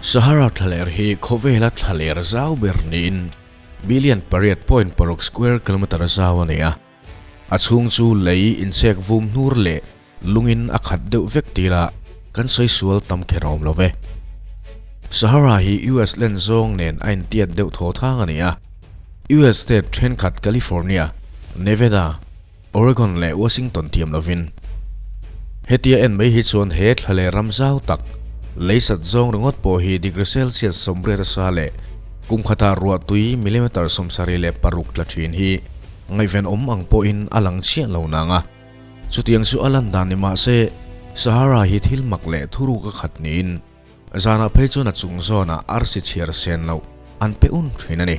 Sahara thlaler hi khawvela thlaler zau ber niin billion 8.6 square kilometre zau a ni a. A chhung chu lei inchhek vum hnur leh lungin a khat deuh vek tila kan sawi sual tam kher awm lo ve. Sahara hi US len zawng nen a intiat deuh thaw thang a ni a. US state thenkhat California, Nevada, Oregon leh Washington thiam lovin. Hetia en mai hi chuan he thla leh ram zau tak, lei sat zawng ringawt pawh hi degree Celsius 80 sa leh kum khatah ruah tui millimeter 76 tla thin hi ngaihven awm ang pawhin a lang chiah lo nang a. Chutiang chu a lan dan ni mah se, Sahara hi thil mak leh thuruk a khat niin zanah phei chuan a chung zawnah arsi chhiar sen loh an pe un thin a ni.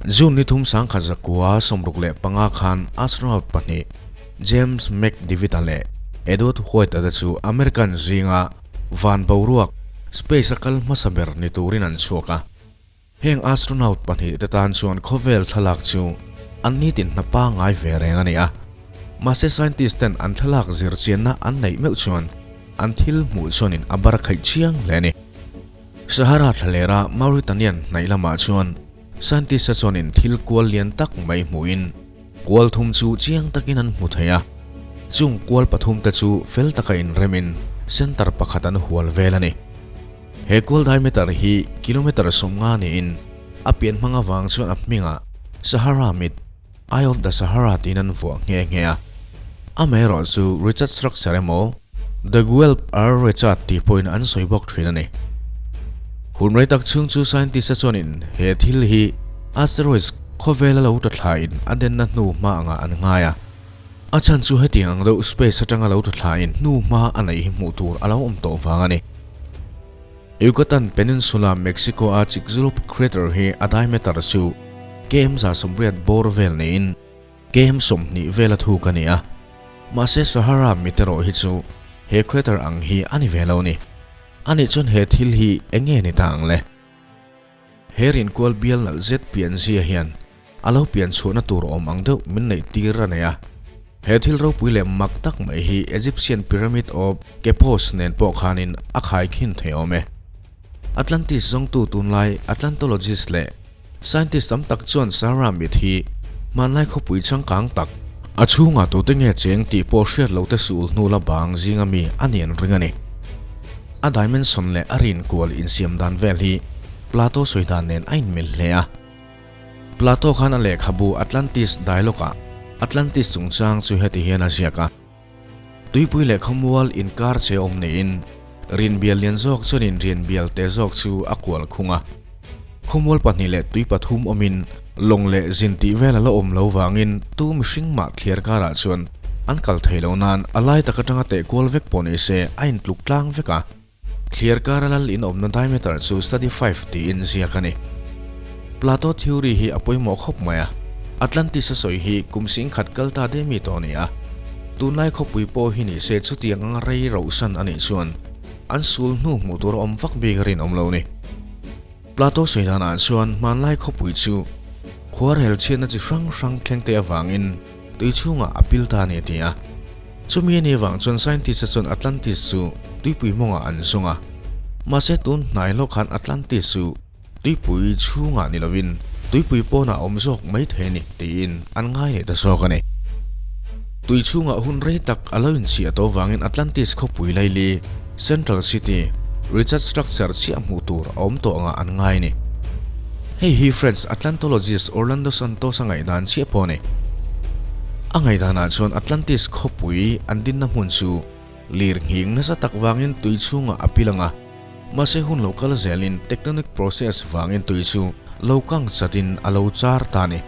June ni thum 1965 khan astronaut pahnih James McDivitt-a leh Edward White-a te chu American zinga van boruak, space, a kal hmasa ber ni turin an chhuak a. Heng astronaut pahnih te tan chuan khawvel thlalak chu an nitin hna pangngai ve reng a ni a. Mahse scientist ten an thlalak zir chianna an neih meuh chuan an thil hmuh chuanin a bar khaih chiang hle a ni. Sahara thlalera Mauritanian hnaih lamah chuan scientist te chuanin thil kual lian tak mai hmuhin kual thum chu chiang takin an hmu thei a. Chung kual pathum te chu fel taka inremin center pakhat an hual vel a ni. He kual diameter hi kilometre 50 niin a pian hmang avang chuan a hmingah Sahara mit, Eye of the Sahara tiin an vuah nghe nghe a. Amaherawh chu Richat Structure emaw The Guelb Er Richat tih pawhin an sawi bawk thin a ni. Hun rei tak chhung chu scientist te chuanin he thil hi asteroids khawvela lo ta thlain a denna hnu hma angah an ngai a. A chhan chu hetiang ang deuh space atanga lo ta thlain hnu hma a neih hi hmuh tur a lo awm tawh vang a ni. Yucatan Peninsula, Mexico a Chicxulub crater hi a diameter chu km 180 bawr vel niin km 20 vel a thuk a ni a. Mahse Sahara mit erawh hi chu he crater ang hi a ni ve lo ni. Anih chuan he thil hi eng nge ni ta ang le? He rinkual bial nalh zet pian zia hian a lo pian chhuahna tur awm ang deuh min neih tir a nei a. He thil ropui leh mak tak mai hi Egyptian Pyramid of Kepos nen pawh khanin a khai khin thei awm e. Atlantis zawngtu tunlai Atlantologist leh scientist tam tak chuan Sahara mit hi hmanlai khawpui changkang tak, a chhungah tute nge cheng tih pawh hriat loh te sul hnu la bang zinga mi a ni an ring a ni. A dimension leh a rinkual insiam dan vel hi Plato sawi dan nen a inmil hle a. Plato khan a lehkhabu Atlantis Dialogue-ah Atlantis chungchang chu heti hian a ziak a, Tuipui leh khawmual inkar che awm niin rinbial lian zawk chuanin rianbial te zawk chu a kual khung a. Khawmual pahnih leh tui pathum awmin lawng leh zin tih vel a la awm lo vangin tu mihring mah thliar karah chuan an kal thei lo nan a lai tak atanga teh kual vek pawh ni se a intluk tlang vek a. Thliar kara lal inawmna diameter chu study five tiin ziak a ni. Plato theory hi a pawimawh khawp mai a, Atlantis a sawi hi kum singkhat kal ta de mi tawh a ni a. Tunlai khawpui pawh hi ni se chutiang anga rei rohsan a nih chuan an sul hnu hmuh tur a awm vak bik a rinawm lo ni. Plato sawi danah chuan hmanlai khawpui chu khuarel chhiatna chi hrang hrang thleng te avangin tui chhungah a pil ta a ni a ti a. Chumi a nih avang chuan scientist-a chuan Atlantis chu tuipui mawngah an zawng a. Mahse tun hnai hlawk khan Atlantis chu tuipui chhungah ni lovin tuipui pawnah a awm zawk mai thei a ni tiin an ngai leh ta zawk a ni. Tui chhungah hun rei tak a lo inchhiah tawh avangin Atlantis khawpui laili, Central City, Richat Structure chiah hmuh tur a awm tawh angah an ngai a ni. Hei hi French Atlantologist Orlando Santos-a ngaihdan chiah pawh a ni. A ngaihdanah chuan Atlantis khawpui an dinna hmun chu lir nghing nasa tak vangin tui chhungah a pil ang a, mahse hun lo kal zelin tectonic process vangin tui chu lo kang chatin a lo char ta a ni.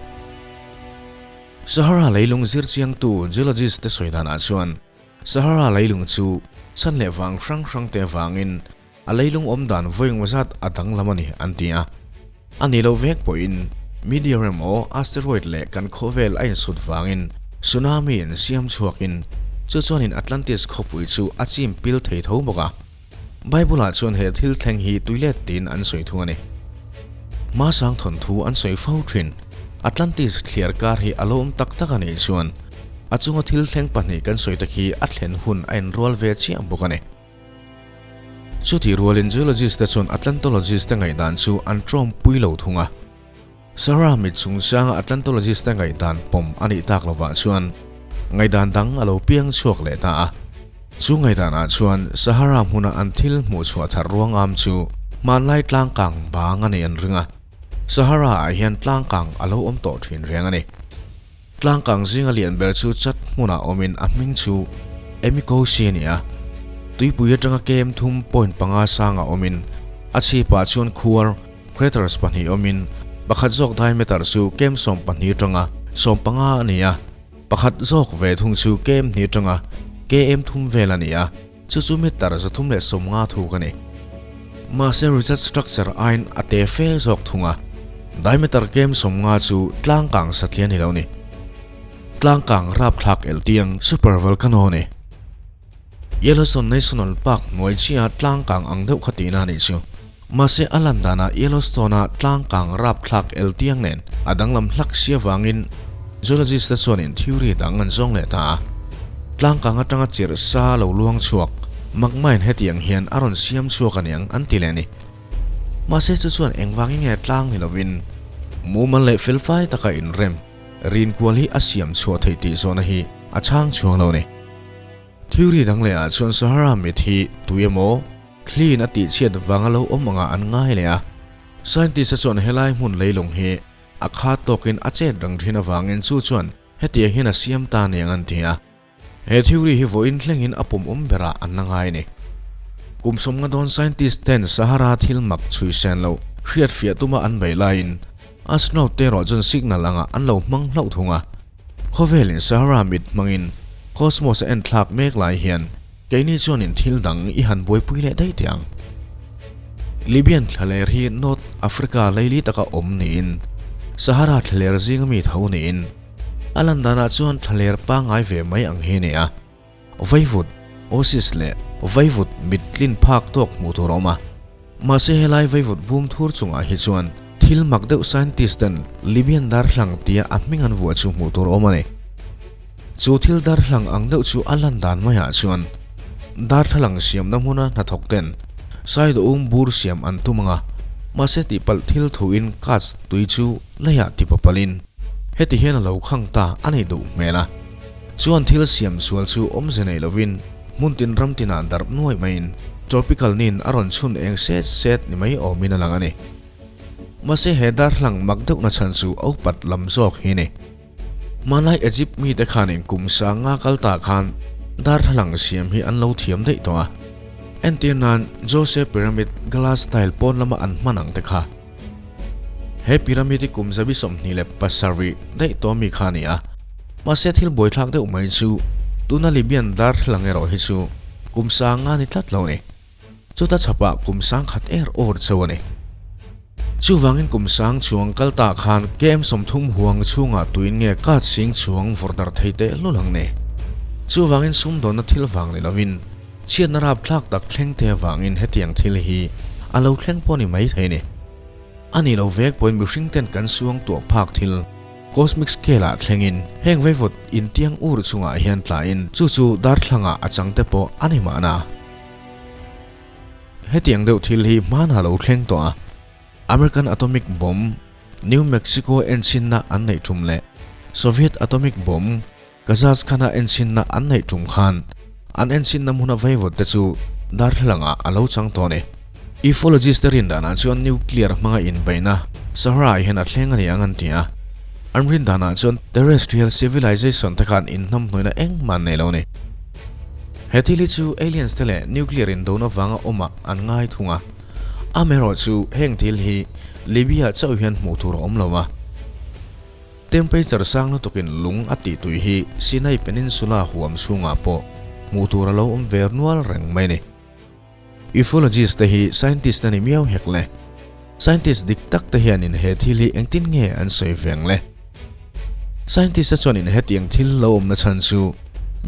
Sahara leilung zir chiangtu geologist te sawi danah chuan Sahara leilung chu chhan leh vang hrang hrang te vangin A leilung awm dan vawi zat a danglam a ni an ti a. A ni lo vek pawhin meteor emaw asteroid leh kan khawvel a insut vangin tsunami in siam chhuakin chu chuanin Atlantis khawpui chu a chim pil thei tho bawk a. Bible-ah chuan he thil thleng hi tuilet tiin an sawi thung a ni. Hmasang thawnthu an sawi fo thin. Atlantis thliar kar hi a lo awm tak tak a nih chuan a chunga thil thleng pahnih kan sawi tak hi a thlen hun a inrual ve chiah bawk a ni. Chutih rualin geologist te chuan Atlantologist te ngaihdan chu an tawmpui lo thung a. Sahara mit chungchanga Atlantologist te ngaihdan pawm a nih tak lovah chuan ngaihdan dang a lo piang chhuak leh ta a. Chu ngaihdanah chuan Sahara hmuna an thil hmuh chhuah thar ruangam chu hmanlai tlangkang bang a nih an ring a. Sahara ah hian tlangkang a lo awm tawh thin reng a ni. Tlangkang zinga lian ber chu chat hmunah awmin a hming chu Emikoshi a ni a. Tuipui atanga kem thum point panga sangah awmin a chhipah chuan khuar, craters, pahnih awmin pakhat zawk diameter chu kem 12 atanga 15 a ni a, pakhat zawk ve thung chu kem hnih atanga km thum vel a ni a, chu chu meter 350 thuk a ni. Mahse Richat structure aiin a te fe zawk thung a, diameter kem 50 chu tlangkang satlian ni lo ni. Tlangkang rapthlak eltiang super volcano a ni. Yellowstone National Park hnuai chiah tlangkang ang deuh kha tihna a nih chu. Mahse a lan danah Yellowstone-a tlangkang rapthlak eltiang nen a danglam hlak si avangin geologist te chuanin theory dang an zawng leh ta a. Tlangkang atanga chirh sa lo luang chhuak magma-in hetiang hian a rawn siam chhuak aniang an ti leh a ni. Mahse chu chuan engvangin nge tlang ni lovin mumal leh felfai taka inrem rinkual hi a siam chhuah theih tih zawhna hi a chhang chhuang lo a ni. Theory dang leh ah chuan Sahara mit hi tui emaw thliin a tihchhiat vanga lo awm angah an ngai leh a. Scientist te chuan helai hmun leilung hi a khat tawkin a chet rang thin avangin chu chuan hetiang hian a siam ta niang an ti a. He theory hi vawiin thlengin a pawm awm berah an la ngai a ni. Kum sawmnga dawn scientist ten Sahara thil mak chhui sen loh hriatfiah tuma an beih laiin astronaut te erawh chuan signal angah an lo hmang hlauh thung a. Khawvelin Sahara mit hmangin cosmos a en thlak mek lai hian keini chuanin thil dang i han buaipui leh daih teh ang. Libyan thlaler hi North Africa leili taka awm niin Sahara thlaler zinga mi tho niin a lan danah chuan thlaler pangngai ve mai ang hi a ni a. Vaivut, oasis leh vaivut mit tlin phak tawk hmuh tur a awm a. Mahse helai vaivut vum thur chungah hi chuan thil mak deuh scientist ten Libyan darhlang tia a hming an vuah chu hmuh tur a awm a ni. Chu thil darhlang ang deuh chu a lan dan maiah chuan darthlalang siamna hmuna hnathawk ten saidaum bur siam an tum ang a, mahse tihpalh thil thuin cast tui chu leiah tipapalin heti hian a lo khang ta a nih duh hmel a. Chuan thil siam sual chu awmze nei lovin hmun tin ram tinah darh nuai maiin tropical nin a rawn chhun eng set set ni mai awmin a lang a ni. Mahse he darhlang mak deuhna chhan chu a upat lam zawk hi a ni. Hmanlai Egypt mite khanin kum sanga kal ta khan darthlalang siam hi an lo thiam daih tawh a. Entir nan Djoser Pyramid glass tile pawn lama an hman ang te kha. He pyramid hi kum 27 daih tawh mi kha a ni a, mahse thil buaithlak deuh mai chu tuna Libyan darthlalang erawh hi chu kum sanga ni tlat lo a ni. Chuta chhapah kum sangkhat er awr chauh a ni. Chuvangin kum sang chuang kal ta khan KM 30 huang chhungah tuin nge kat sing chuang vawrh darh thei teh lul ang ni. Chuvangin sumdawnna thil vang ni lovin Chhiatna rapthlak tak thleng te avangin hetiang thil hi a lo thleng pawh ni mai thei a ni. A nih lo vek pawhin mihring ten kan suang tuah phak thil cosmic scale ah thlengin heng vaivawt intiang ur chungah hian tlain chu chu darthlangah a chang te pawh a ni mahna. Hetiang deuh thil hi hmanah lo thleng tawh a, American atomic bomb New Mexico enchinna an neih tum leh Soviet atomic bomb Kazakhstan-a enchinna an neih tum khan an enchinna hmuna vaivawt te chu darthlalangah a lo chang tawh a ni. Ufologist te rin danah chuan nuclear hmanga inbeihna Sahara-ah hian a thleng a ni ang an ti a. An rin danah chuan terrestrial civilization te khan inhnamhnawihna engmah an nei lo a ni. He thil hi chu aliens te leh nuclear indona vanga awmah an ngai thung a. Amaherawhchu heng thil hi Libya chauh hian hmuh tur a awm lo a. Temperature sang lutukin lung a tih tui hi Sinai Peninsula huam chhungah pawh hmuh tur a lo awm ve nual reng mai a ni. Ufologist te hi scientist a ni miau hek le. Scientist dik tak te hianin he thil hi engtin nge an sawi veng le? Scientist te chuanin hetiang thil lo awmna chhan chu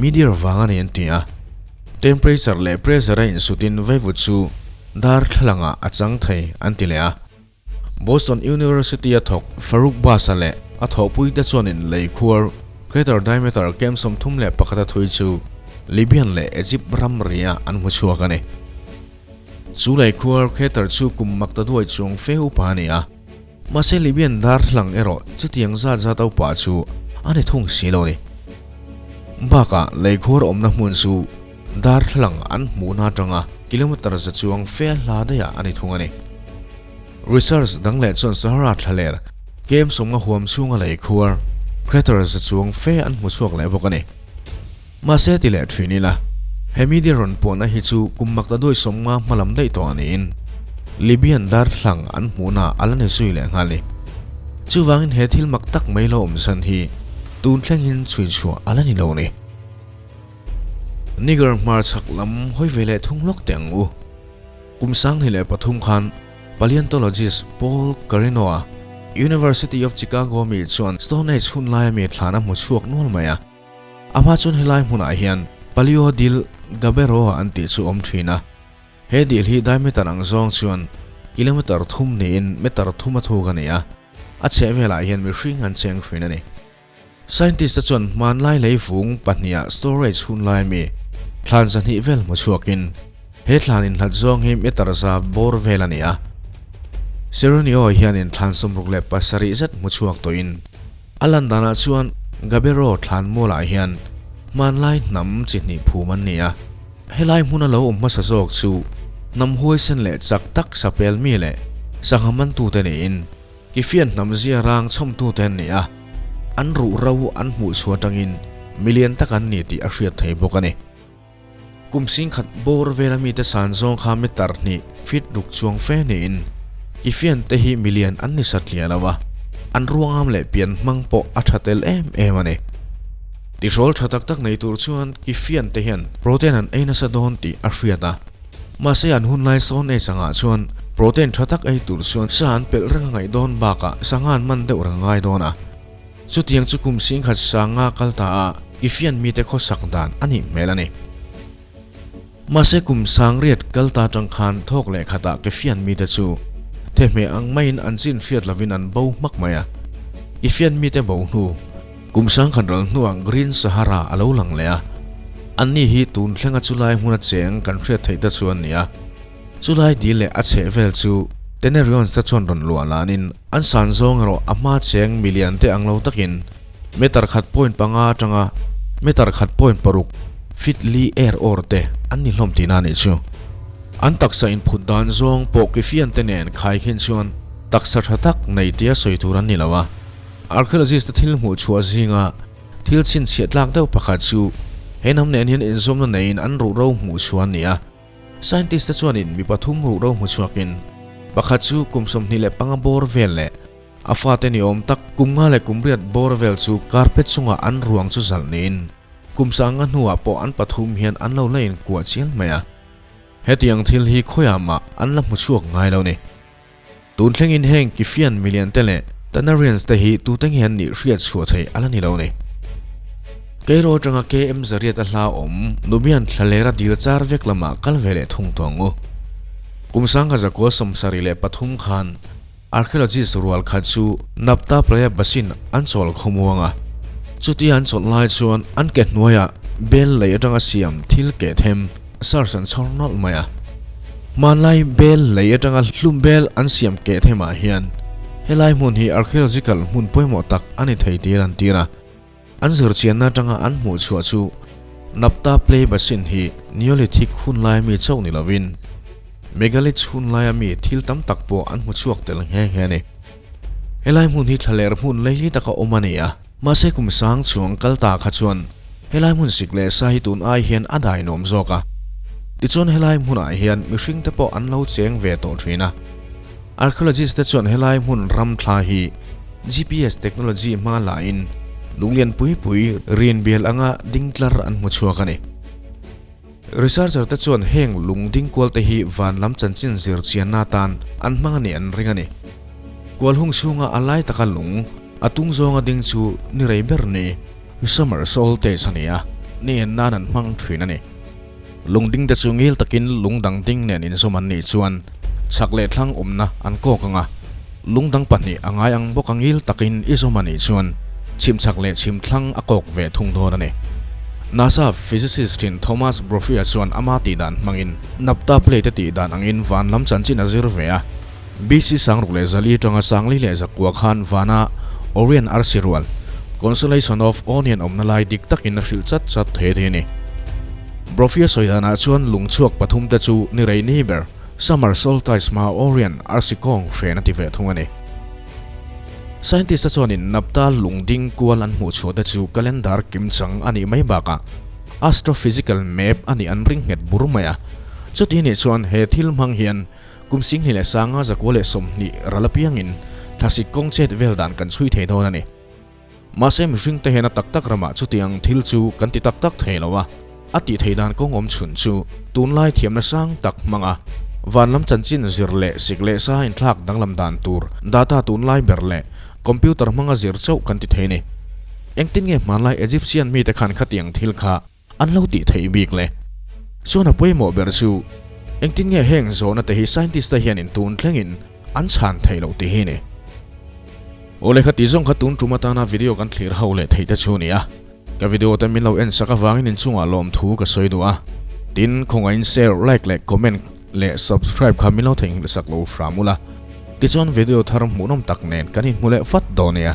meteor vang a ni an ti a. Temperature leh pressure a insutin vaivut chu darthlalangah a chang thei an ti leh a. Boston University-a thawk Farooq Basa leh a thawhpuite chuanin lei khuar crater diameter kem 31 a thui chu Libyan leh Egypt ramria an hmu chhuak a ni. Chu leikhuar crater chu kum mak ta duai chuang fe upa a ni a. Mahse Libyan darthlang erawh chutiang zat zat a upa chu a ni thung si lo a ni. Bakah leikhuar awmna hmun chu darthlalang an hmuhna atanga kilometer za chuang fe hla daihah a ni thung a ni. Research dang leh chuan Sahara thlaler kem sawmnga huam chhunga leikhuar crater za chuang fe an hmu chhuak leh bawk a ni. Mahse ti leh thin ila, he media rawn puahna hi chu kum mak ta duai sawmnga hmalam daih tawh a niin Libyan darthlang an hmuhna a la ni zui leh nghal ni. Chuvangin he thil mak tak mai lo awm chhan hi tun thlengin chhuichhuah a la ni lo ni. Niger hmarchhak lam hawi ve leh thung lawk teh ang u. Kum 2003 khan Paleontologist Paul Carino-a University of Chicago mi chuan Stone Age hun laia mi thlan a hmu chhuak nual mai a. A hma chuan helai hmunah hian Paleo dil Gaberoa an tih chu awm thin a. He dil hi diameter ang zawng chuan kilometer thum niin meter thum a thuk a ni a, a chhehvelah hian mihring an cheng thin a ni. Scientist te chuan hmanlai lei vung pahniha storage hun lai ami thlan zahnih vel hmu chhuakin he thlan inhlat zawng hi meter za bawr vel a ni a. Seronio hianin thlan 67 zet hmu chhuak tawhin a lan danah chuan Gabero thlan mualah hian hmanlai hnam chi hnih phum an ni a. Helai hmuna lo awm hmasa zawk chu hnam huaisen leh chak tak sapel mi leh sangha mantute niin Kifian hnam zia rang chhawmtute an ni a, an ruh ro an hmuh chhuah atangin milian tak an ni tih a hriat thei bawk a ni. Kum singkhat bawr vela mite san zawng kha meter hnih feet ruk chuang fe niin Kifian te hi milian an ni satliah lo a, an ruangam leh pian hmang pawh a tha tel em em a ni. Tihrawl tha tak tak nei tur chuan Kifian te hian protein an ei nasa dawn tih a hriat a. Mahse an hun lai sawn ei sangah chuan protein tha tak ei tur chuan sa an pelh reng a ngaih dawn bakah sangha an man deuh reng a ngai dawn a. Chutiang chu kum singkhat sanga kal ta a Kifian mite khawsak dan a nih hmel a ni. Mahse kum sangriat kal ta tang khan thawk leh khatah Kifian mite chu thehmeh ang maiin an chin hriat lovin an bo hmak mai a. Kifian mite bo hnu Kum sangkhat ral hnuah Green Sahara a lo lang leh a, anni hi tun thlenga chulai hmuna cheng kan hriat theih te chu an ni a. Chulai dil leh a chheh vel chu Tenerions te chuan rawn luah lanin an san zawng erawh a hma cheng milian te ang lo takin meter khat point panga atanga meter khat point paruk feet li er awr te an ni hlawm tihna a nih chu. An taksa inphut dan zawng pawh kifian te nen khaikhin chuan taksa tha tak nei tia sawi tur an ni lo a. Archaeologist te thil hmuh chhuah zinga thil chhinchhiah tlak deuh pakhat chu he hnam nen hian inzawmna neiin an ruhro hmuh chhuah an ni a. Scientist te chuanin mi pathum ruhro hmu chhuakin pakhat chu kum 25 bawr vel leh a fate ni awm tak kum nga leh kum riat bawr vel chu carpet chungah an ruang chu zalh niin kum sanga hnuah pawh an pathum hian an lo la inkuah chial mai a. Hetiang thil hi khawiah mah an la hmu chhuak ngai lo ni. Tun thlengin heng Kifian milian te leh Tanarians te hi tute nge an nih hriat chhuah theih a la ni lo ni. Cairo atanga KM zariat a hla awm Nubian thlalera dil char vek lamah kal ve leh thung tawh ang u. Kum sangha zakua 73 khan archaeologist rual khat chu Nabta Playa Basin an chawl khawmuang a. Chutia an chawlh lai chuan an ke hnuaiah bel lei atanga siam thil keh them Sars an chhawr nawlh mai a. Hmanlai bel lei atanga hlum bel an siam keh themah hian helai hmun hi archaeological hmun pawimawh tak a ni thei tih a lantir a. An zirchianna atanga an hmuh chhuah chu Nabta Play Basin hi Neolithic hun laia mi chauh ni lovin Megalith hun laia mi thil tam tak pawh an hmu chhuak tel nghe nghe a ni. Helai hmun hi thlaler hmun leili taka awm a ni a. Mahse kum sang chuang kal ta kha chuan helai hmun sik leh sa hi tun ai hian a dai nuam zawk a. Tichuan helai hmunah hian mihring te pawh an lo cheng ve tawh thin a. Archaeologist te chuan helai hmun ram thla hi GPS technology hmanga lain lunglian pui pui rin bial anga ding tlar an hmu chhuak a ni. Researcher te chuan heng lung ding kual te hi van lam chanchin zir chianna atan an hmang a nih an ring a ni. Kual hung chhunga a lai taka lung a tung zawnga ding chu ni rei ber ni, summer solstice a ni a, ni en nan an hmang thin a ni. Lung ding te chu ngil takin lung dang ding nen inzawm an nih chuan chhak leh thlang awmna an kawk ang a, lung dang pahnih a ngai ang bawk a ngil takin i zawm a nih chuan chhim chhak leh chhim thlang a kawk ve thung dawn a ni. NASA physicist thin Thomas Brophy-a chuan ama tih dan hmangin Napta plate a tih dan angin van lam chanchin a zir ve a. BC 64 atanga 44 khan vana Orion arsi rual, Constellation of Onion awmna lai dik takin a hrilh chat chat thei thei a ni. Brophy-a sawi danah chuan lung chhuak pathum te chu ni rei ni ber, Summer solstice hmaa Orion arsi kawng hren a ti ve thung a ni. Scientist-a chuanin Napta lung ding kual an hmuh chhuah te chu calendar kimchang a nih mai bakah astrophysical map a nih an ring nghet bur mai a. Chuti nih chuan he thil hmang hian kum 2025 ral apiangin thlasik kawng chet vel dan kan chhui thei dawn a ni. Mahse mihring te hian a tak tak ramah chutiang thil chu kan ti tak tak thei lo a, a tih thei dan kawng awm chhun chu tunlai thiamna sang tak hmang a, van lam chanchin zir leh sik leh sa inthlak danglam dan tur data tunlai ber leh computer hmanga zir chauh kan ti thei a ni. Engtin nge hmanlai Egyptian mite khan khatiang thil kha an lo tih theih bik le? Chuan a pawimawh ber chu engtin nge heng zawhna te hi scientist te hianin tun thlengin an chhan theih loh tih hi ni. Awle kha tih zawng kha tun tum atana video kan thlir ho leh theih te chu ni a. Ka video te min lo en sak avangin inchungah lawmthu ka sawi duh a. Tin, khawngaihin share, like leh comment leh subscribe kha min lo theihnghilh sak lo hram ula. Tichuan video thar hmuhnawm tak nen kan inhmu leh vat dawn nia.